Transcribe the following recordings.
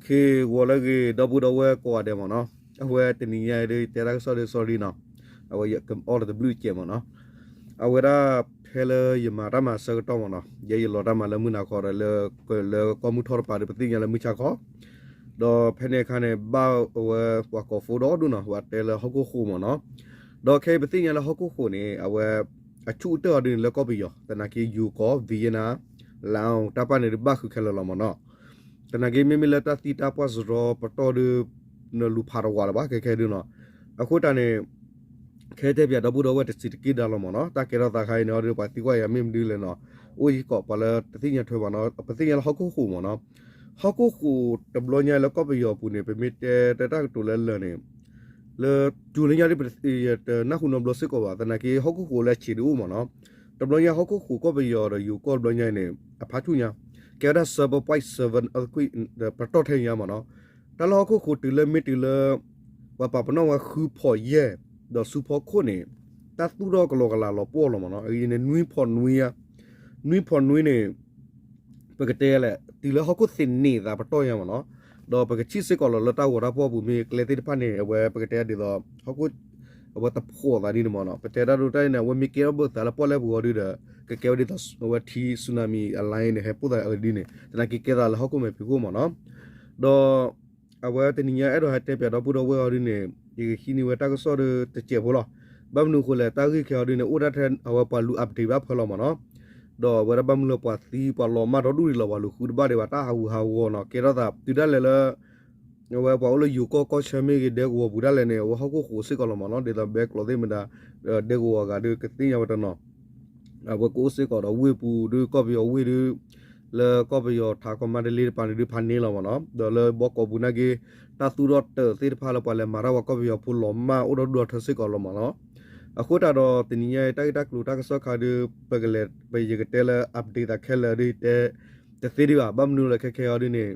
ဂီၤလၢအဂ့ၤ ဒီပုၢ်ဒီဝဲၢ်ကိးဂၤဒဲးမ့ၢ်နီၤ, အဝဲတနံၤညါအံၤဒ်တဲတၢ်ကစီၣ်ဒ် sorry နီၤ, အဝဲယကအီၣ်လၢတဘျုးစဲးမ့ၢ်နီၤ, အဝဲဒၣ်ဖဲလၢယမၤတၢ်မၤဆၢကတီၢ်မ့ၢ်နီၤ, ယဲယလီၤတၢ်မၤလၢမုၢ်နၤခီဒီး လၢကီၢ်မုၢ်ထီၣ်တပၤဒီး ပသ့ၣ်ညါလၢမုၢ်ဆါခီ, ဒီးဖဲန့ၣ်အခါန့ၣ် ဘၣ်အဝဲပှၤကိးဖိဒီဒူၣ်နီၤ, ပှၤတဲလၢဟီၣ်ခိၣ်ဃိးမ့ၢ်နီၤ, ဒီးခဲအံၤပသ့ၣ်ညါလၢဟီၣ်ခိၣ်ဃိးန့ၣ် အဝဲ အဆူၣ်အတၢၢ်အီၤဒ်န့ၣ် လၢကီၢ်ပယီၤ သနာ်က့ ယိၤကီၢ် Vietnam လၢတၢ်ပၢ်န့ၣ်ဒ်ဘၣ်ဃုာ်ခဲလၢာ်လီၤမ့ၢ်နီၤ, သနာ်က့မ့မ့ၢ်လၢတၢ်သံတၢ်ပှၢ်စရီပတီၢ်ဒီး နလူၤဖးတဝးလၢၤဘၣ် ခဲခဲဒ်နီၤ, အဃိတၢ်န့ၣ် ခဲတဲပၠးဒီပုၢ်ဒီဝဲၢ်တစံးတက့ၢ်ဒၣ်လီၤမ့ၢ်နီၤ, တၢ်ကဲထီၣ်သးခါအံၤန့ၣ်အီၤဒ် ပှၤသံကွၢ်ယၤမ့ၢ်မနုၤလဲၣ်နီၤ, အိၣ်ယကီးပှၤလၢတသ့ၣ်ညါထွဲဘၣ်နီၤ, ပသ့ၣ်ညါလၢဟီၣ်ခိၣ်ဃိးမ့ၢ်နီၤ, ဟီၣ်ခိၣ်ဃိးတဘျီညါလၢကီၢ်ပယီၤပူၤန့ၣ် ပမ့ၢ်တဲတဲတၢ်ကတိၤလၢလၢာ်န့ၣ် လၢကၠူလၢညါဒ် ယတနၢ်ဟူနီတဘျီစ့ၢ်ကီးဘၣ်, သနာ်က့ဟီၣ်ခိၣ်ဃိးလၢအဆံးဒ်အိၣ်မ့ၢ်နီၤ, တဘျီညါဟီၣ်ခိၣ်ဃိးကီၢ်ပယီၤဒီးယိၤကီၢ်တဘျီညါအံၤန့ၣ် အဖးဆူၣ်ညါ, ကဲဝဲဒၣ် seven point seven earthquake ဒီးပတီၢ်ထဲညါမ့ၢ်နီၤ, တၢ်လၢဟီၣ်ခိၣ်ဃိးတုၤလၢမ့ၢ်တုၤလၢ ပှၤပာ်ပနီၣ်ဝဲဃုဖီးယဲၢ် ဒီးဆူဖီခိၣ်န့ၣ် တၢ်သူၣ်ထီၣ်ကလီကလီလီၤပှီၢ်လီၤမ့ၢ်နီၤ, အံၤန့ၣ် နွံဖီးနွံ နွံဖီးနွံန့ၣ် ပကတဲလဲၣ် တုၤလၢဟီၣ်ခိၣ်သ့ၣ်န့ၢ်သးပတီၢ်ညါမ့ၢ်နီၤ, ဒီးပကထံၣ်စ့ၢ်ကီးလီၤလၢတၢ်ဂီၤတၢ်ဖီၣ်ပူၤမ့ၢ်ကျဲသ့ၣ်တဖၣ်န့ၣ် အဝဲပကတဲဒ်သိး ဟီၣ်ခိၣ် အဝဲသဖှီၣ်သးဒ်န့ၣ်မ့ၢ်နီၤ, ပတဲတၢ်ဒိတၢ်န့ၣ် အဝဲမ့ၢ်ကဲထီၣ်ဘၣ်သးလၢပီၣ်လဲၣ်ပူၤအီၤဒ်ဒီး ကကဲဝဲဒ်သိးအဝဲထံ tsunami အလါန့ၣ် ဟဲပိၢ်သးအဒ်န့ၣ် သနာ်က့ကဲသးလၢဟီၣ်ခိၣ်မဲာ်ဖံးခိၣ်မ့ၢ်နီၤ, ဒီး အဝဲတနံၤညါအဲၣ်ဒိးဟဲတဲပၠးဒီပုၢ်ဒီဝဲၢ်အီၤဒ်န့ၣ် ယကဟံးန့ၢ်ဝဲတၢ်ကစီၣ်ဒီးတစဲးဖိလီၤ, ဘၣ်မနုၤအဃိလဲၣ် တၢ်ဂ့ၢ်ခဲအီၤဒ်န့ၣ် အိၣ်ဒၣ်ထဲအဝဲပှၤလူၤ update ဘၣ်ဖဲလီၤမ့ၢ်နီၤ, ဒီးအဝဲဒၣ်ဘၣ်မနုၤလၢပှၤသံပှၤလီၤမၢ်ဒီဒူၣ်ဒံးလီၤ ပှၤလူၤဃုတဘၣ်ဒံးဘၣ် တၢ်ဟးဂူာ်ဟးဂီၤနီၤ ကဲထီၣ်သး တုၤဒၣ်လဲာ်လၢ အဝဲပှၤအိၣ်လၢယိၤကီၢ်ကီၢ်ဆၢမ့ၢ်ဂ့ၤ ဒဲကဝီၤပူၤဒၣ်လဲာ်န့ၣ် အဝဲဟီၣ်ခိၣ်ဃိးစ့ၢ်ကီးလီၤမ့ၢ်နီၤ ဒ်သိးဘဲကျိးသ့ၣ်မတၤ ဒဲကဝီၤအဂၤဒုးကသ့ၣ်ညါဝဲတနီၤ အဝဲကအိၣ်စ့ၢ်ကီးဒီးဝ့ၢ်ပူၤဒုးကီၢ်ပယီၤဝ့ၢ်ဒုး လၢကီၢ်ပယီၤထးကီၢ်မါတလ့တပၤန့ၣ်ဒုးဖးန့ၢ်လီၤမ့ၢ်နီၤ ဒီးလၢဘီကီးပူၤနာ်က့ တၢ်သူၣ်ထီၣ်တၢးသ့ၣ်တဖၣ်လၢပှၤလဲၤမၤတၢ်ပှၤကီၢ်ပယီၤဖိလီၤမၢ်အိၣ်ဒီဒူၣ်ဒီထၢစ့ၢ်ကီးလီၤမ့ၢ်နီၤ အဃိသတးဒီးတနံၤညါအံၤ တၢ်ဂ့ၢ်တၢ်ကျိၤတၢ်ကစီၣ်ခါဒုး ပကလဲၤ ပယကတဲလၢ update သးခဲလၢာ်ဒုးတဲ တသ့ဒံးဘၣ် ဘၣ်မနုၤလဲၣ်ခဲခဲအံၤဒုးန့ၣ်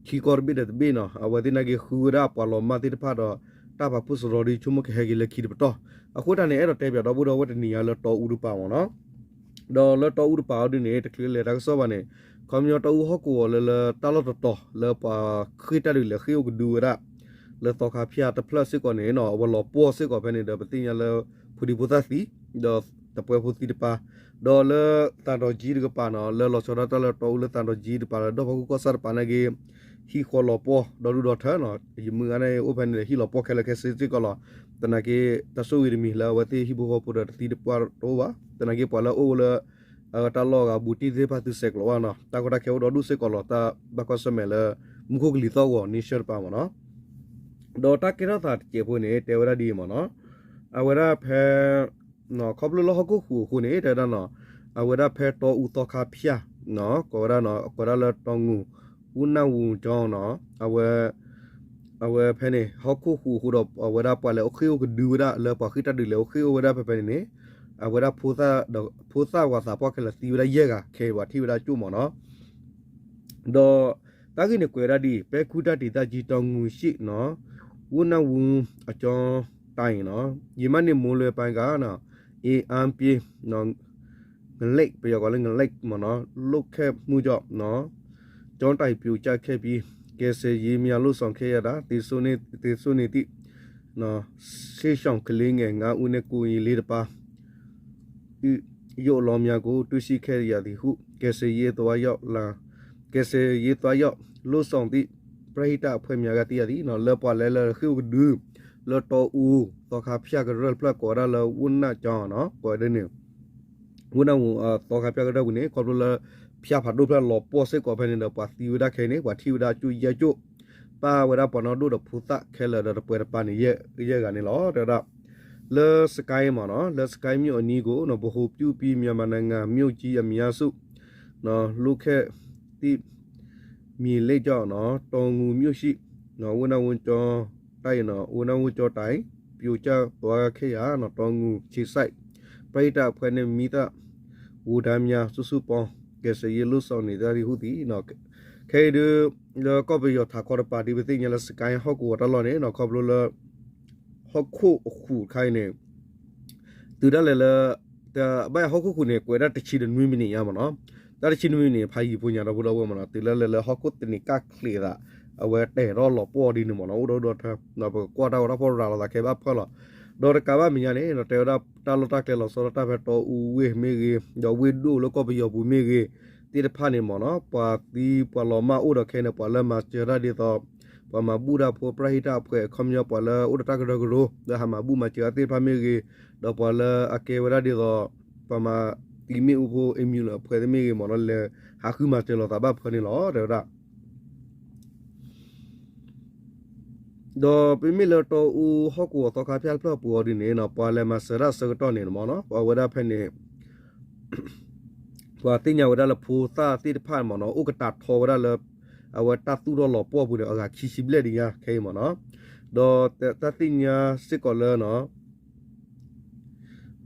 ခံကီၢ်တဘ့ၣ်ဒီးတဘ့ၣ်နီၤ အဝဲသ့ၣ်နာ်က့ဃုဝဲဒၣ်ပှၤလီၤမၢ်သ့ၣ်တဖၣ်ဒီး တၢ်ပာ်ဖှိၣ်စရီဒုးဆိကမိၣ်ကဟဲက့ၤလၢခံတပတီၢ် အဃိသတးန့ၣ် အဲၣ်ဒိးတဲပၠးဒီပုၢ်ဒီဝဲၢ်တနံၤညါလၢတီအူတပၤမ့ၢ်နီၤ ဒီးလၢတီအူတပၤအီၤဒုးန့ၣ် တချုးလဲၤတၢ်ကစီၣ်ဘၣ်န့ၣ် ခီပညီတီအူဟီၣ်ကဝီၤလၢလၢတၢ်လီၢ်တတီၤ လၢပှၤဃ့ၢ်တၢ်ဒုးလဲၤဃ့ၢ်အိၣ်ကဒုဝဲဒၣ် လၢသီခါဖၠၣ်တဖျၢၣ်စ့ၢ်ကီးန့ၣ်နီၤ အဝဲလီၤပှီၢ်စ့ၢ်ကီးဖဲန့ၣ်ဒီး ပသ့ၣ်ညါလၢ ဖိဒံဖိသၣ်သံ ဒီးတပှဲၤဖိသံတပၤ ဒီးလၢသးဒီးကၠံတကပၤနီၤ လၢလီၤဆီဒၣ်တၢ်လၢတီအူလၢသးဒီးကၠံတပၤလၢဒီဖီခိၣ်ကီၢ်ဆၣ်တပၤနာ်က့ ဟံၣ်ဃီလီၤပှီၢ်ဒီဒူၣ်ဒီထၢနီၤ ယမုၢ်ဂၤန့ၣ်အိၣ်ဖဲန့ၣ်ဒီး ဟံၣ်လီၤပှီၢ်ခဲလၢာ်ခဲဆ့စ့ၢ်ကီးလီၤ သနာ်က့ တၢ်ဆိၣ်ဂ့ၤတမံၤလၢအဝဲသ့ၣ်ဟံၣ်ဖိဃီဖိဒီးတသံတပှၢ်တအိၣ်ဘၣ် သနာ်က့ပှၤလၢအအိၣ်လၢ အတၢ်လီၢ်အဂၤဘူးတံၢ်သ့ၣ်တဖၣ်သုဆဲးကျိးဘၣ်နီၤ တၢ်ကီတၢ်ခဲအိၣ်ဒီဒူၣ်စ့ၢ်ကီးလီၤ တၢ်ဘၣ်ကွၢ်ဆၢၣ်မဲာ်လၢ မူခိၣ်ကလံၤသီၣ်ဂီၤ နံၣ်ဆၢတပၤမ့ၢ်နီၤ ဒီးတၢ်ကဲထီၣ်သးတစဲးဖိန့ၣ် တဲဝဲဒၣ်ဒ်အံၤမ့ၢ်နီၤ အဝဲဒၣ်ဖဲ ခီဖျိလၢဟီၣ်ခိၣ်ဃူးအဃိန့ၣ် တဲဝဲဒၣ်နီၤ အဝဲဒၣ်ဖဲတီအူသီခါဖၠၣ် ကိးဝဲဒၣ်နီၤ ကိးဝဲဒၣ်လၢတီငူး အူနၢ်ဝူကၠီနီၤ အဝဲ အဝဲဖဲန့ၣ် ဟီၣ်ခိၣ်ဃူးအဃိဒီး အဝဲဒၣ်ပှၤလဲၤအိၣ်ဃ့ၢ်အိၣ်ကဒုဝဲဒၣ် လၢပှၤဃ့ၢ်တၢ်ဒုးလဲၤအိၣ်ဃ့ၢ်အိၣ်ဝဲဒၣ်ဖဲဖဲန့ၣ်န့ၣ် အဝဲဒၣ် ဖိသၣ်ဝၤသးပှၢ်ခဲလၢာ်သံဝဲဒၣ်ယဲၢ်ဂၤ ခဲအံၤပှၤထံၣ်ဝဲဒၣ်ကၠိၣ်မ့ၢ်နီၤ ဒီး တၢ်ဂ့ၢ်န့ၣ်ကွဲးဒၣ်ဒ်အံၤ ပဲၣ်ခူၣ်တၢ်တံာ်သၣ်ကၠံ တီငူးၡံၣ်နီၤ ဝူနၢ်ဝူကၠီတၢ်အံၤနီၤ ယမါန့ၣ်မိၢ်လၢပၢ်ဂၤနီၤ အ့အါပ့ ငလဲၣ် ပယီၤကိးလၢ ငလဲၣ် မ့ၢ်နီၤ လိၣ်ခဲမူကၠီနီၤ ကၠီတၢ်အံၤ ပျိုကျခဲ့ပြီ ကယ်ဆယ်ရေးများ လုပ်ဆောင်ခဲ့ရတာ သေဆုံးနေသည့် စစ်ရှောင်ကလေးငယ် ငါးဦးနဲ့ ကူညီရေးတပါ ရုပ်အလောင်းများကို တွေ့ရှိခဲ့ရသည်ဟု ကယ်ဆယ်ရေးသွားရောက်လာ ကယ်ဆယ်ရေးသွားရောက် လုပ်ဆောင်သည့် ပရဟိတအဖွဲ့များက သိရသည် လၢပှၤလဲၤလၢဃ့ၢ်အိၣ်ကဒု လၢတီအူ သီခါဖၠၣ်ကရၢၢ်တဖျၢၣ်ကိးဝဲဒၣ်လၢ ဝူနၢ်ကၠီနီၤ ကိးဝဲဒၣ်န့ၣ် ဝူနၢ်ဝူ သီခါဖၠၣ်ကရၢၢ်ပူၤန့ၣ် ခီဖျိလၢ ဖၠၣ်ဖးဒိၣ်ဖျၢၣ်လီၤပှီၢ်စ့ၢ်ကီးဖဲန့ၣ်ဒီး ပှၤသံဝဲဒၣ်ခဲအံၤန့ၣ် ပှၤထံၣ်ဝဲဒၣ်ကၠိၣ်ယဲၢ်ကၠိၣ် ပၢ်ဝဲဒၣ်ပှၤနီၢ်ဒိၣ်ဒီးဖိသၣ်ခဲလၢာ်ဒီးတပှဲၤတပၤန့ၣ် ယဲၢ်ဂၤန့ၣ်လီၤ တဲဝဲဒၣ် လၢစကဲမ့ၢ်နီၤ လၢစကဲမြို့အနီးကို ဗဟိုပြုပြီး မြန်မာနိုင်ငံမြို့ကြီးအများစု လုပ်ခဲ့သည့် မြေလက်ကျန် တောင်ငူမြို့ရှိ ဝူနၢ်ဝူကၠီတၢ်အံၤ ဝူနၢ်ဝူကၠီတၢ်အံၤ ပြိုကျသွားခဲ့ရာ တောင်ငူအခြေစိုက် ပရဟိတအဖွဲ့နဲ့ မီးသတ် ဝန်ထမ်းများ စုစုပေါင်း ကယ်ဆယ်ရေး လုပ်ဆောင်နေကြသည် ဟုသည် ခဲအံၤဒုး လၢကီၢ်ပယီၤထးခီတပၤဒ်ပသ့ၣ်ညါလၢ စကဲဟီၣ်ကဝီၤတၢ်လီၢ်န့ၣ် ခီဖျိလၢ ဟီၣ်ခိၣ်အဃူးတခါအံၤန့ၣ် တုၤဒၣ်လဲာ်လၢ ဘၣ်ဟီၣ်ခိၣ်ဃူးန့ၣ် ကွဲးဒၣ်တဆံတနွံမံးနံးညါမ့ၢ်နီၤ တၢ်တဆံတနွံမံးနံးန့ၣ် ဖးယံၤဖိညါဒီပုၢ်ဒီဝဲၢ်မ့ၢ်နီၤ တုၤလၢလဲၤလၢဟီၣ်ခိၣ်သနံးကၣ်ချ့းသး အဝဲတဲာ်ထီၣ်လီၤပှီၢ်ဒ်န့ၣ်မ့ၢ်နီၤ အိၣ်ဒီးဒိၣ်ဒီးထၢ ပကကွၢ်တၢ်ဂီၤတၢ်ဖီၣ်ရၤလီၤသးခဲဘၣ်ဖၢလီၤ. ဒီးတကးဘၣ်မဲာ်ညါန့ၣ် တဲဝဲဒၣ်တၢ်လီၢ်တၢ်ကျဲလီၤဆီဒၣ်တၢ်ဖဲတီအူဝ့ၢ်မ့ၢ်ဂ့ၤ ဒီးဝ့ၢ်ဒိၣ်လၢကီၢ်ပယီၤပူၤမ့ၢ်ဂ့ၤ သ့ၣ်တဖၣ်န့ၣ်မ့ၢ်နီၤ ပှၤသံပှၤလီၤမၢ်အိၣ်ဒီးခဲအံၤန့ၣ် ပှၤလၢမၤစၢၤတၢ်ဒ်သိး ပှၤမၤဘူၣ်တၢ်ဖိ ပရဟိတအဖွဲ့ အခီပညီပှၤလၢအိၣ်ဒီးတၢ်ကရၢကရိ လၢဟးမၤဘူၣ်မၤစၢၤတၢ်သ့ၣ်တဖၣ်မ့ၢ်ဂ့ၤ ဒီးပှၤလၢအကဲဝဲဒၣ်ဒ်သိး ပှၤမၤသံမ့ၣ်အူဖိ အ့မူလၢအဖှဲးသ့ၣ်မ့ၢ်ဂ့ၤမ့ၢ်နီၤ လဲၤဟးဃုမၤစၢၤလိာ်သးဘၣ်ဖၢန့ၣ်လီၤ တဲဝဲဒၣ် ဒီးပမ့ၢ်လၢတီအူဟီၣ်ကဝီၤသီခါဖၠၣ်တဖျၢၣ်ပူၤအီၤဒ်န့ၣ်နီၤ ပှၤလဲၤမၤစၢၤတၢ်အဆၢကတီၢ်န့ၣ်မ့ၢ်နီၤ ပှၤဝဲဒၣ်ဖဲန့ၣ် ပှၤသ့ၣ်ညါဝဲဒၣ်လၢဖိသၣ်သ့ၣ်တဖၣ်မ့ၢ်နီၤ အိၣ်ကတၢၢ်ထီဝဲဒၣ်လၢ အဝဲတၢ်သူၣ်ထီၣ်လီၤပှီၢ်ပူၤန့ၣ် အဂၤခံဆံဘျဲၣ်ဒံးညါခဲအံၤမ့ၢ်နီၤ ဒီးတၢ်သ့ၣ်ညါစ့ၢ်ကီးလၢ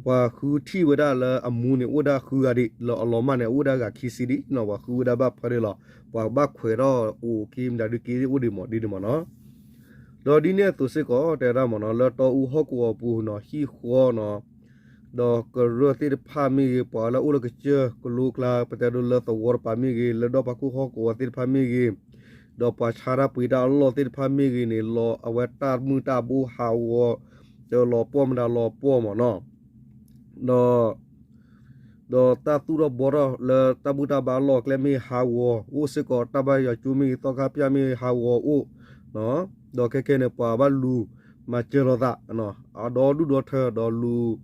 ပှၤဃုထံၣ်ဝဲဒၣ်လၢအမူန့ၣ် အိၣ်ဝဲဒၣ်ဃုဂၤဒံး လၢအလီၤမၢ်န့ၣ် အိၣ်ဝဲဒၣ်ဂၤခံဆံဒံးနီၤ ပှၤဃုဝဲဒၣ်ဘၣ်ဖၢဒံးလီၤ ပှၤဘၣ်ခွဲးထီၣ်အိၣ်က့မတၤဒုးက့အိၣ်ဒံးမ့ၢ်ဒ်န့ၣ်မ့ၢ်နီၤ ဒီးဒ်န့ၣ်အသိးစ့ၢ်ကီး တဲဝဲဒၣ်မ့ၢ်နီၤ လၢတီအူဟီၣ်ကဝီၤပူၤနီၤ ဟံၣ်ဃီနီၤ ဒီးကရၢၢ်သ့ၣ်တဖၣ်မ့ၢ်ဂ့ၤ ပှၤလၢအိၣ်လၢကစၢၢ်ကလိကျါ ပတဲဒိလၢသဝီတပၤမ့ၢ်ဂ့ၤ လၢဒီပှၤခိၣ်ဟီၣ်ကဝီၤသ့ၣ်တဖၣ်မ့ၢ်ဂ့ၤ ဒီးပှၤဆါတၢ်ပှ့ၤတၢ်အလီၢ်သ့ၣ်တဖၣ်မ့ၢ်ဂ့ၤန့ၣ် လီၤအဝဲတၢ်မုၢ်တၢ်ဘိဟးဂီၤ ဒီးလီၤပှီၢ်မတၤလီၤပှီၢ်မ့ၢ်နီၤ ဒီး ဒီးတၢ်သူၣ်ထီၣ်ဘှီထီၣ်လၢတၢ်ဘူၣ်တၢ်ဘါအလီၢ်အကျဲမ့ၢ်ဟးဂီၤ အိၣ်စ့ၢ်ကီးတၢ်ဘါယွၤကၠိမ့ၢ်ဂ့ၤ သီခါဖၠၣ်မ့ၢ်ဂ့ၤဟးဂီၤအိၣ် ဒီးခဲကဲန့ၣ် ပှၤဘၣ်လူၤမၤစၢၤလိာ်သး အဒီဒူၣ်ဒီထၢ ဒီးလူၤ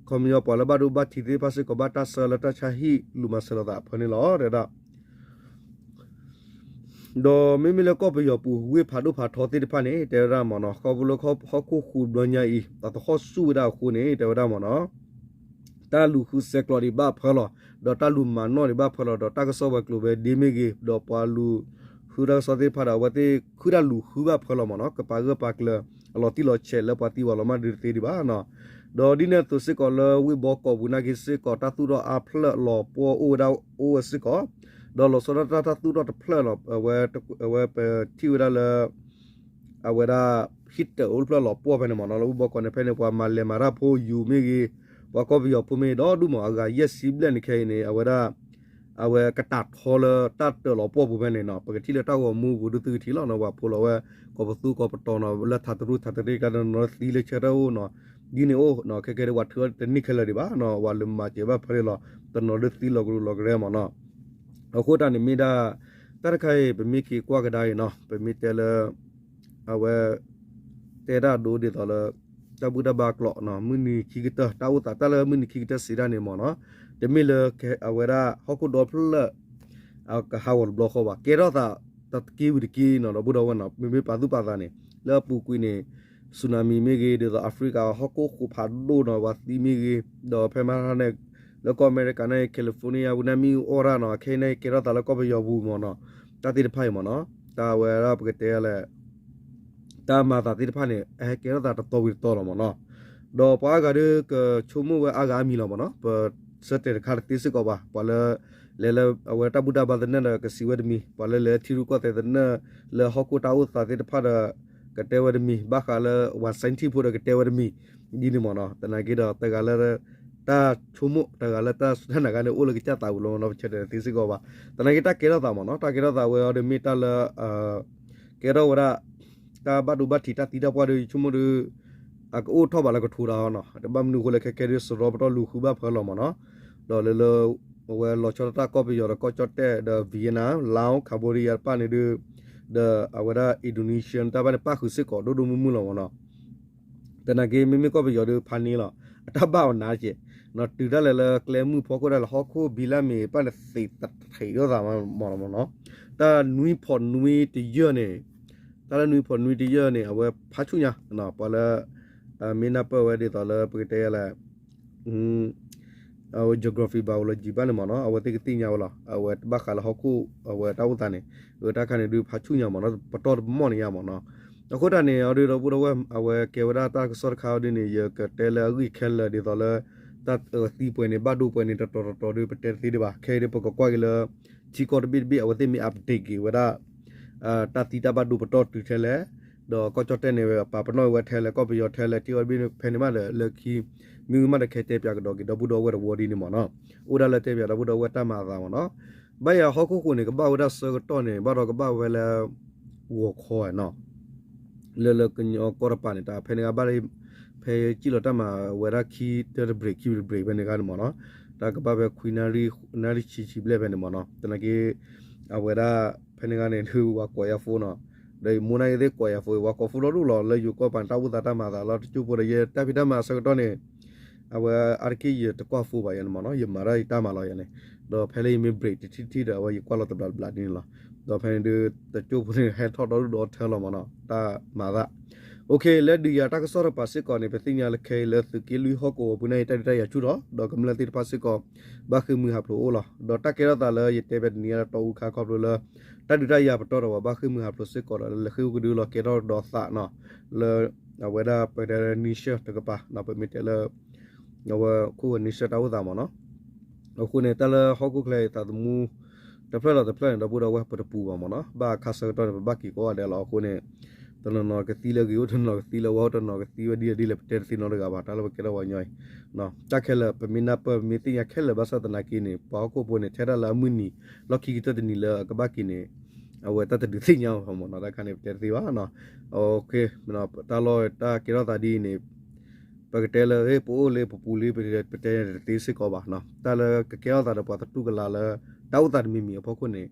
ခီပညီပှၤလၢဘၣ်ဒိဘၣ်ထံးသ့ၣ်တဖၣ်စ့ၢ်ကီး ဘၣ်တၢ်ဆှၢလၢတၢ်ဆါဟံၣ်လူၤမၤစၢၤလိာ်သးဖဲန့ၣ်လီၤ တဲဝဲဒၣ် ဒီးမ့မ့ၢ်လၢကီၢ်ပယီၤပူၤ ဝ့ၢ်ဖးဒိၣ်ဖးထီသ့ၣ်တဖၣ်န့ၣ် တဲဝဲဒၣ်မ့ၢ်နီၤ ခီဖျိလၢဟီၣ်ခိၣ်ဟူးဘျီညါအံၤ အသဟီၣ်ဆူၣ်ဝဲဒၣ်အဃိန့ၣ် တဲဝဲဒၣ်မ့ၢ်နီၤ တၢ်လူၤဃုဆဲးကျိးဒံးဘၣ်ဖၢလီၤ ဒီးတၢ်လူၤမၤနီၣ်ဒံးဘၣ်ဖၢလီၤ ဒီးတၢ်ကစီၣ်ဝဲၤကျိၤဝဲဒ့မ့ၢ်ဂ့ၤ ဒီးပှၤလူၤဃုတၢ်ကစီၣ်သ့ၣ်တဖၣ်ဒီး အဝဲသ့ၣ်ဃုတၢ်လူၤဃုဘၣ်ဖၢလီၤမ့ၢ်နီၤ ကပာ်ဂၢၢ်ပာ်ကျၢၤ အလီၤတံၢ်လီၤဆဲးလၢပှၤသံပှၤလီၤမၢ်ဒုးတသ့ဒံးဘၣ်နီၤ ဒီးဒ်န့ၣ်အသိးစ့ၢ်ကီးလၢဝ့ၢ်ဘီကီၢ်ပူၤနာ်က့စ့ၢ်ကီး တၢ်သူၣ်ထီၣ်အါဖျၢၣ်လီၤပှီၢ်အိၣ်ဝဲဒၣ်အိၣ်ဝဲစ့ၢ်ကီး ဒီးလီၤဆီဒၣ်တၢ်တၢ်သူၣ်ထီၣ်တဖျၢၣ်လီၤ အဝဲပထံၣ်ဝဲဒၣ်လၢ အဝဲဒၣ် ဟံၣ်တၢးအိၣ်တဖျၢၣ်လီၤပှီၢ်ဖဲန့ၣ်မ့ၢ်နီၤ လၢဝ့ၢ်ဘီကီၢ်န့ၣ်ဖဲန့ၣ် ပှၤမၤလဲၤမၤတၢ်ဖိယူၤမ့ၢ်ဂ့ၤ ပှၤကီၢ်ပယီၤဖိမ့ၢ်ဂ့ၤ ဒီဒူၣ်မး အဂၤယဲၢ်ဆံဘျဲၣ်န့ၣ်ခဲအံၤန့ၣ် အဝဲဒၣ် အဝဲကတၢၢ်ထီလၢတၢ်တၢးလီၤပှီၢ်ပူၤဖဲန့ၣ်နီၤ ပကထံၣ်လၢတၢ်ဂီၤမူပူၤဒုးသုကထံၣ်လီၤနီၤ ပှၤဖိလီၤဝဲ ကီၢ်ပသူကီၢ်ပတီၤနီၤ လၢထးတရူးထးတရ့ကျါနီၤ သံလၢဆၢထၢၣ်အိၣ်နီၤ ဒ်န့ၣ်အိၣ်နီၤ ခဲကဲဒ်ပှၤထုးအီၤတန့ၢ်ခဲလၢာ်ဒံးဘၣ်နီၤ ပှၤလၢမၤစၢၤဘၣ်ဖဲန့ၣ်လီၤ တနီၤဒုးသံလီၤကရူၢ်လီၤကရၢမ့ၢ်နီၤ အဃိတၢ်န့ၣ်မ့ၢ်ဒၣ် တၢ်တခါအံၤ ပမ့ၢ်က့ၤကွၢ်ကဒါအံၤနီၤ ပမ့ၢ်တဲလၢ အဝဲ တဲတၢ်ဒိဒ်သိးလၢ တၢ်ဘူၣ်တၢ်ဘါကျိးနီၤ မုၢ်နံၤခံကတၢၢ် တၢ်အိၣ်သးတၢ်လၢမုၢ်နံၤခံကတၢၢ်စံးတၢ်န့ၣ်မ့ၢ်နီၤ တမ့ၢ်လၢအဝဲဒၣ်ဟီၣ်ခိၣ်ဒီဖျၢၣ် ကဟးဂီၤတဘျီဃီဘၣ် ကဲထီၣ်သးတက့ၢ်ဝံၤတက့ၢ်နီၤ ဒီပုၢ်ဒီဝဲၢ်နီၤ မ့မ့ၢ်ပာ်သူၣ်ပာ်သးန့ၣ် လၢအပူၤကွံာ်န့ၣ် ဆူနၤမံၤမ့ၢ်ဂ့ၤ ဒ်သိး Africa ဟီၣ်ခိၣ်ဃိးဖးဒိၣ်နီၤ ပှၤသံမ့ၢ်ဂ့ၤ ဒီးဖဲမဟါန့ၣ် လၢကီၢ်အမဲရကၤန့ၣ် California ဝံၤန့ၣ်မ့ၢ်အီၣ်ရၣ်နီၤ ခဲအံၤန့ၣ်ကဲထီၣ်သးလၢကီၢ်ပယီၤပူၤမ့ၢ်နီၤ တၢ်သ့ၣ်တဖၣ်အံၤမ့ၢ်နီၤ တၢ်ဝဲဒၣ်ပကတဲလဲၣ် တၢ်မၤသးသ့ၣ်တဖၣ်န့ၣ် အဟဲကဲထီၣ်သးတတီၤဝံၤတတီၤလီၤမ့ၢ်နီၤ ဒီးပှၤအါဂၤဒုးကဆိကမိၣ်ဝဲအါဂၤအါမံၤလီၤမ့ၢ်နီၤ ပဆၢတဲာ်တခါတသ့စ့ၢ်ကီးဘၣ် ပှၤလၢ လဲၤလၢအဝဲတၢ်ဘူၣ်တၢ်ဘါသနၢၣ်ဒီးကစံးဝဲတမံၤ ပှၤလၢလဲၤထံရူၢ်ကီၢ်သဲးသနၢၣ် လၢဟီၣ်ခိၣ်တၢ်အိၣ်သးသ့ၣ်တဖၣ်ဒီး ကတဲဝဲတမံၤ ဘၣ်ဃးလၢ ဝၤစဲထံဖိဒီးကတဲဝဲတမံၤ ဒ်န့ၣ်မ့ၢ်နီၤ သနာ်က့ဒီး တဂၤလၢ တၢ်ဆိကမိၣ် တဂၤလၢတၢ်စူၢ်တၢ်နာ်ဂ့ၤန့ၣ် အိၣ်လၢကစၢ်သးပူၤလီၤမ့ၢ်နီၤ ပဆၢတဲာ်တသ့စ့ၢ်ကီးဘၣ် သနာ်က့တၢ်ကဲထီၣ်သးမ့ၢ်နီၤ တၢ်ကဲထီၣ်သးဝဲအီၤဒီးမ့ၢ်တၢ်လၢ ကဲထီၣ်ဝဲဒၣ် တၢ်ဘၣ်ဒိဘၣ်ထံးတၢ်သံတၢ်ပှၢ်ဒီး ယဆိကမိၣ်ဒီး အကအိၣ်ထီၣ်ဘးလၢကထိတၢ်အီၤနီၤ တဘၣ်မနုၤအဃိလဲၣ် ခဲကဲဒုးစရီပတီၢ်လူၤဃုဘၣ်ဖၢလီၤမ့ၢ်နီၤ ဒီးလၢလၢ အဝဲလီၤဆီဒၣ်တၢ်ကီၢ်ပယီၤဒီးကီၢ်ကၠီၣ်တဲၣ်ဒီး Vietnam Laos Cambodia တဖၣ်န့ၣ်ဒုး ဒီးအဝဲဒၣ် Indonesia တၢ်ဘၣ်န့ၣ် ပၣ်ဃုာ်စ့ၢ်ကီးဒိၣ်ဒိၣ်မုၢ်မုၢ်လီၤမ့ၢ်နီၤ သနာ်က့မ့မ့ၢ်ကီၢ်ပယီၤဒုးဖးန့ၢ်လီၤ အတၢ်ဘၣ်အီၤနးကဲး တုၤဒၣ်လဲာ်လၢကျဲမုၢ်ဖီခိၣ်ဒၣ်လဲာ် ဟီၣ်ခိၣ်ဘံလၢမ့ၢ်ပၣ်န့ၣ်သ့ၣ်တထံးဒိၣ်သးမ့ၢ်နီၤ တၢ်နွံဖီးနွံတယၢၢ်န့ၣ် တၢ်လၢနွံဖီးနွံတယၢၢ်န့ၣ် အဝဲဖးဆူၣ်ညါ ပှၤလၢ မ့ၢ်နၢ်ပၢၢ်ဝဲဒ်သိးလၢပကတဲလဲၣ် geography biology ဘၣ်န့ၣ်မ့ၢ်နီၤ အဝဲသ့ၣ်ကသ့ၣ်ညါဝဲလီၤ အဝဲဘၣ်ဃးလၢဟီၣ်ခိၣ် အဝဲတၢ်အိၣ်သးန့ၣ် အတၢ်ခါန့ၣ်ဒုးဖးဆူၣ်ညါမ့ၢ်နီၤ ပတီၢ်တမီၢ်န့ၣ်ညါမ့ၢ်နီၤ အဃိတၢ်န့ၣ် အဒုးဒီပုၢ်ဒီဝဲၢ် အဝဲကဲဝဲဒၣ်တၢ်ကစီၣ်တခါအီၤဒ်န့ၣ် ယကတဲလၢအဂ့ၢ်ခဲလၢာ်ဒ်သိးလၢ တၢ်သံပှဲၤန့ၣ် ဘၣ်ဒိပှဲၤန့ၣ် တတီၤတတီၤဒုး ပတဲတသ့ဒံးဘၣ် ခဲအံၤဒုး ပကကွၢ်က့ၤလၢ ထံကီၢ်တဘ့ၣ်တဘ့ၣ် အဝဲသ့ၣ်မ့ၢ် update က့ၤဝဲဒၣ် တၢ်သံတၢ်ဘၣ်ဒိပတီၢ်တုၤထဲလဲၣ် ဒီးကီၢ်ကၠီၣ်တဲၣ်န့ၣ် ပာ်ပနီၣ်ဝဲထဲလဲၣ် ကီၢ်ပယီၤထဲလဲၣ် ထံကီၢ်တဘ့ၣ်ဖဲန့ၣ်မးဒီး လၢခံ မ့ၢ်ဝံၤမးဒီးခဲတဲပၠးကဒီးက့ၤ ဒီပုၢ်ဒီဝဲၢ်တဝီဒ်န့ၣ်မ့ၢ်နီၤ အိၣ်ဒၣ်လၢတဲပၠးဒီပုၢ်ဒီဝဲၢ်တၢ်မၤအသးမ့ၢ်နီၤ ဘၣ်ယၤဟီၣ်ခိၣ်ဃိန့ၣ် ကဘၣ်ဝဲဒၣ်ဆၢကတီၢ်န့ၣ် ဘၣ်ဒီးကဘၣ်ဝဲလၢ ဂီၤခီနီၤ လၢလၢကညီကီၢ်တပၤန့ၣ် တၢ်ဖဲန့ၣ်ဂၤဘၣ် ဖဲစံၣ်လီၤတၢ်မၤဝဲဒၣ်ခံတၢတဘြ့း ခံတဘြ့းဖဲန့ၣ်ဂၤန့ၣ်မ့ၢ်နီၤ, တၢ်ကဘၣ်ဖဲခွံနၣ်ရံၣ် နၣ်ရံၣ်ဆံဆံဘျဲၣ်ဖဲန့ၣ်မ့ၢ်နီၤ, သနာ်က့ အဝဲဒၣ် ဖဲန့ၣ်ဂၤန့ၣ် ဒုးဝၤကိးယၤ phone နီၤ, ဒီးယမိၢ်နာ်က့သ့ၣ်ကိးယၤ phone ဝၤကိး phone ဒီဒူၣ်လီၤ လၢယိၤကီၢ်ပၤန့ၣ် တၢ်အိၣ်သးတၢ်မၤသးလီၤ တကၠိဖိဒီး ယတၢ်ဖံးတၢ်မၤအဆၢကတီၢ်န့ၣ် အဝဲအါတက့ၢ်ယတကွၢ် phone ဘၣ်ယၤန့ၣ်မ့ၢ်နီၤ, ယမၤဒၣ်ယတၢ်မၤလီၤယၤန့ၣ်, ဒီးဖဲလၢယမ့ၢ် break တထံၣ်ထံၣ်ဒီး အဝဲယကွၢ်လီၤတဘျီတဘျီဒ်န့ၣ်လီၤ, ဒီးဖဲန့ၣ်ဒုး တကၠိဖိန့ၣ် ဟဲထီၣ်ဒီဒူၣ်ဒီထၢလီၤမ့ၢ်နီၤ တၢ်မၤသး OK လၢဒုးယၤတၢ်ကစီၣ်တပၤစ့ၢ်ကီးန့ၣ် ပသ့ၣ်ညါလၢခဲအံၤလၢသုးက့လွံၢ်ဟီၣ်ကဝီၤပူၤန့ၣ် တၢ်ဒုးတၢ်ယၤဆူၣ်ထီၣ် ဒီးကမျၢၢ်သ့ၣ်တဖၣ်စ့ၢ်ကီး ဘၣ်ဃ့ၢ်မှံဟးဖျိးအိၣ်လီၤ. ဒီးတၢ်ကဲထီၣ်သးလၢယတဲဖဲတနံၤညါလၢတီအူခါခီဖျိလၢ တၢ်ဒုးတၢ်ယၤပတီၢ်ဒီးပှၤဘၣ်ဃ့ၢ်မှံဟးဖျိးစ့ၢ်ကီးဒီး လဲၤဃ့ၢ်အိၣ်ကဒုလီၤ ကဲထီၣ်ဒီးသးနီၤ လၢ အဝဲဒၣ်ပတဲလၢ နံၣ်ဆၢၣ်တကပၤ ပမ့ၢ်တဲလၢ အဝဲခိၣ်ဝဲနံၣ်ဆၢၣ်တၢ်အိၣ်သးမ့ၢ်နီၤ အဃိန့ၣ် တၢ်လၢဟီၣ်ခိၣ်ချၢအံၤသးသမူ တဖျၢၣ်ဒီးတဖျၢၣ်န့ၣ် ဒီပုၢ်ဒီဝဲၢ်ပတပူၤဘၣ်မ့ၢ်နီၤ ဘၣ်အခါဆၢကတီၢ်န့ၣ် ပဘၣ်က့ၤကိးဂၤဒဲးလီၤ. အဃိန့ၣ် တနီၤနီၤကသံလၢအဂ့ၤအိၣ် တနီၤကသံလၢအဝါအိၣ် တနီၤကသံဝဲဒ်လဲၣ်ဒ်လဲၣ် ပတဲတသ့နီတဂၤဘၣ် တၢ်လၢပကဲထီၣ်ပှၤကညီအံၤ တၢ်ခဲလၢာ် ပမ့ၢ်နၢ်ပၢၢ် ပမ့ၢ်သ့ၣ်ညါခဲလၢာ်ဘၣ်ဆၣ်သနာ်က့န့ၣ် ပှၤဟီၣ်ခိၣ်ဖိန့ၣ် ထဲဒၣ်လၢအမုၢ်နံၤ လီၢ်ခံကတၢၢ်တနံၤလၢအကဘၣ်က့ၤန့ၣ် အဝဲတၢ်တဒုးသ့ၣ်ညါအီၤမ့ၢ်နီၤ တၢ်ခါန့ၣ် ပတဲတသ့ဘၣ်နီၤ OK တၢ်လီၢ်တၢ်ကဲထီၣ်သးဒ်အံၤန့ၣ် ပကတဲလၢ ပအိၣ်လံ ပပူၤလံ ပတဲတသ့စ့ၢ်ကီးဘၣ်နီၤ တၢ်လၢကကဲထီၣ်သးဒီးပှၤသတူၢ်ကလာ်လၢ တၢ်အိၣ်သးတမံၤမံၤအဖီခိၣ်န့ၣ်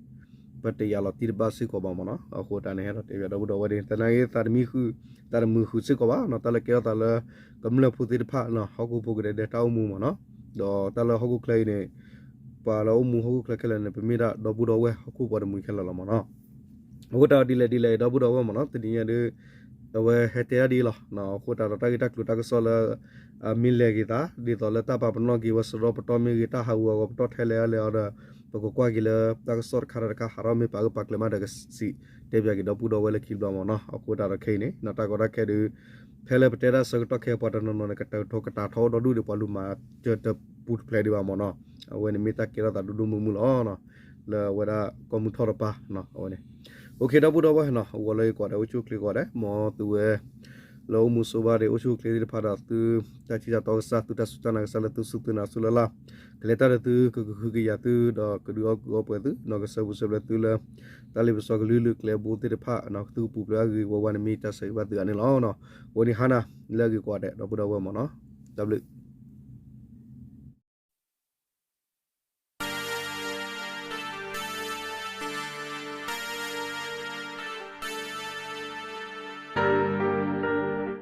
ပတယာ်လီၤတံၢ်တဘၣ်စ့ၢ်ကီးဘၣ်မ့ၢ်နီၤ အဃိတၢ်န့ၣ်ဟဲလီၤတဲဘၣ်ဒီပုၢ်ဒီဝဲၢ်ဒ် သနာ်က့သးတမံဃုာ် သးတမုာ်ဃုာ်စ့ၢ်ကီးဘၣ်နီၤ တၢ်လၢကဲထီၣ်သးလၢ ကမျၢၢ်ဖိသ့ၣ်တဖၣ်နီၤ ဟီၣ်ခိၣ်ဖိကဒဲကဒဲတၢ်အိၣ်မူမ့ၢ်နီၤ ဒီးတၢ်လၢဟီၣ်ခိၣ်ချၢအံၤန့ၣ် ပှၤလၢအိၣ်မူဟီၣ်ခိၣ်ချၢခဲလၢာ်န့ၣ် ပမ့ၢ်ဒၣ်ဒီပုၢ်ဒီဝဲၢ်ဟီၣ်ခိၣ်ပှၤတမှံၤခဲလၢာ်လီၤမ့ၢ်နီၤ အဃိတၢ်ဒ်လဲၣ်ဒ်လဲၣ် ဒီပုၢ်ဒီဝဲၢ်မ့ၢ်နီၤ တနံၤညါဒုး အဝဲဟဲတဲဒၣ်ဒ်အံၤလီၤ အဃိတၢ်ဒီးတၢ်ဂ့ၢ်တၢ်ကျိၤတၢ်ကစီၣ်လၢ မ့ၢ်လဲၤက့ၤသး ဒ်သိးလၢတၢ်ပာ်ပနီၣ်က့ၤဝဲစရီပတီၢ်မ့ၢ်ဂ့ၤ တၢ်ဟးဂူာ်ဟးဂီၤပတီၢ်ထဲလဲၣ်အီၤလဲၣ်အီၤဒီး ပကကွၢ်က့ၤလၢတၢ်ကစီၣ်တခါဒီးတခါ ဟးထီၣ်မ့ၢ်ပာ်ဂၢၢ်ပာ်ကျၢၤမးဒီးကစံး တဲဘၣ်က့ၤဒီပုၢ်ဒီဝဲၢ်လၢခံတဘျီမ့ၢ်နီၤ အဃိတၢ်ဒီးခဲအံၤန့ၣ် တၢ်ကီတၢ်ခဲဒုး ဖဲလၢပတဲတၢ်ဆၢကတီၢ်ခဲအံၤ ပှၤတနီၤနီၤန့ၣ် ကတၢၢ်ထီၣ်ကတၢၢ်ထီၣ်အိၣ်ဒီဒူၣ်ဒီး ပှၤလူၤမၤစၢၤတပူၤတဖျဲးဒံးဘၣ်မ့ၢ်နီၤ အဝဲန့ၣ်မ့ၢ်တၢ်ကဲထီၣ်သးဒိၣ်ဒိၣ်မုၢ်မုၢ်လီၤ လၢအဝဲဒၣ်ကီၢ်မုၢ်ထီၣ်တပၤအဝဲန့ၣ် OK ဒီပုၢ်ဒီဝဲၢ်နီၤ အဂီၤလၢယကိးဂၤဒဲး အိၣ်ဆူၣ်အိၣ်ချ့ကိးဂၤဒဲး မ်သုဝဲ လၢအိၣ်မူဆိးဘၣ်ဒီးအိၣ်ဆူၣ်အိၣ်ချ့သ့ၣ်တဖၣ်ဒီးသု တၢ်ထံၣ်တၢ်တီကစၢ် သုတၢ်စူၢ်တၢ်နာ်ကစၢ်လၢသုစူၢ်သုနာ်ဆူလၢ်လၢ် ကလဲၤတၢ်ဒီးသု ကကဟုကယာ်သု ဒီးကဒုးအီၣ်ကုာ်အီပှဲၤသု နီၢ်ကစၢ်ပူၤစၢၤဘျဲးသုလၢ တၢ်လ့ပစီကလုာ်လုာ်ကျဲဘိသ့ၣ်တဖၣ် သုကပူၤဖျဲးအဂ့ၤဝဲဝဲန့ၣ်မ့ၢ်တၢ်ဆၢဂ့ၤဘၣ်သုဂၤန့ၣ်လီၤ. အဝဲန့ၣ်ဟါနၤ လၢအဂ့ၤကိးဂၤဒဲး ဒီပုၢ်ဒီဝဲၢ်မ့ၢ်နီၤ တၢ်ဘျုး